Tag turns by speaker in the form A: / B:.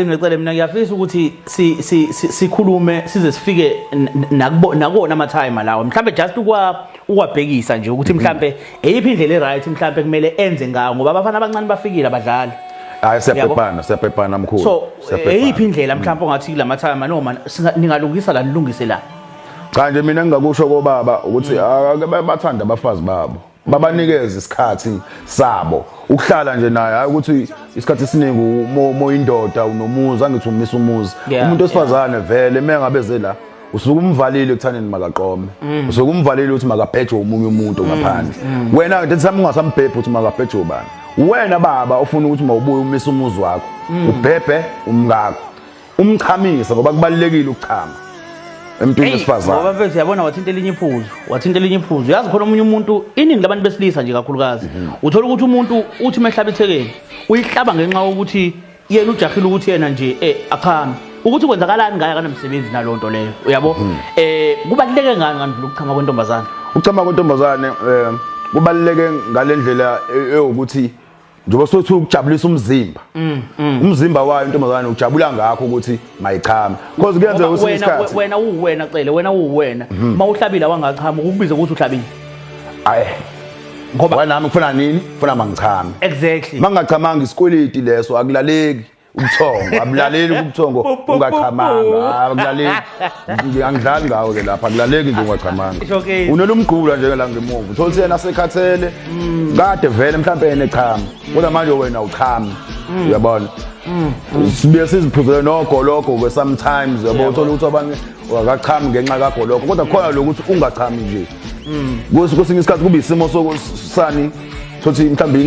A: Ngicela mina ngiyafisa ukuthi si si sikhulume size sifike nakubo nakona ama time lawo mhlambe just ukwa ukwabhekisa nje ukuthi mhlambe eyiphi indlela e right mhlambe kumele enze ngayo, ngoba abafana abancane bafikile abadlali.
B: Hayi, siyabhebhana, siyabhebhana, mkhulu.
A: So eyiphi indlela mhlambe ongathi kulama time noma ningalungisa la, nilungise la?
B: Cha nje, mina ngingakusho kobaba ukuthi ake bathanda abafazi babo, babanikeze isikhathi sabo ukuhlala nje naye, hayi ukuthi isikhathi esiningi mo indoda unomuzi, angithi umisa umuzi. Umuntu wesifazane vele mengabe ze la, usuke umvalile ekuthaneni makaqome, usuke umvalile ukuthi makabhejwe omunye umuntu ngaphandle. Wena nje sami ungasambhebhi ukuthi makabhejwe ubani. Wena baba ufuna ukuthi mawubuye umise umuzi wakho, ubhebhe umngakho, umchamise, ngoba kubalulekile ukuchama emntwini wesifazane.
A: Ngoba mfethu, yabona, wathinta elinye iphuzu, wathinta elinye iphuzu. Yazi khona omunye umuntu, iningi labantu besilisa nje kakhulukazi, uthola ukuthi umuntu uthi mehlaba ithekeni uyihlaba ngenxa yokuthi yena ujahile ukuthi yena nje achame, ukuthi kwenzakalani ngaye akanamsebenzi naloo nto leyo, uyabo. Kubaluleke ngani ngandlula ukuchama kwentombazane?
B: Ukuchama kwentombazane kubaluleke ngalendlela ewukuthi njengoba sothi ukujabulisa umzimba, umzimba wayo intombazane ujabula ngakho ukuthi mayichame, because kuyenzeka
A: Ngoba
B: kwesinye
A: wena
B: isikhathi
A: wena uwena Cele, wena uwena, mawuhlabile wangachama, ukubiza ukuthi uhlabile?
B: Ayi.
A: Ngoba
B: wena nami kufuna nini? Kufuna mangichame.
A: Exactly.
B: Mangingachamanga isikweleti leso, akulaleki ubuthongo, abulaleli ubuthongo ungachamanga, akulaleki. Angidlali ngawo ke lapha, akulaleki nje ungachamanga.
A: Showcase.
B: Unela umgqula nje la ngemuva, uthola ukuthi yena sekhathele kade vele mhlawumbe yena echama, kodwa manje wena uchama, uyabona. Sibuye siziphuzele nogologo ke sometimes, uyabo, uthola ukuthi abanye akachami ngenxa kagologo, kodwa khona lokuthi ungachami nje kwesinye isikhathi kuba isimo sani, thothi mhlawumbe.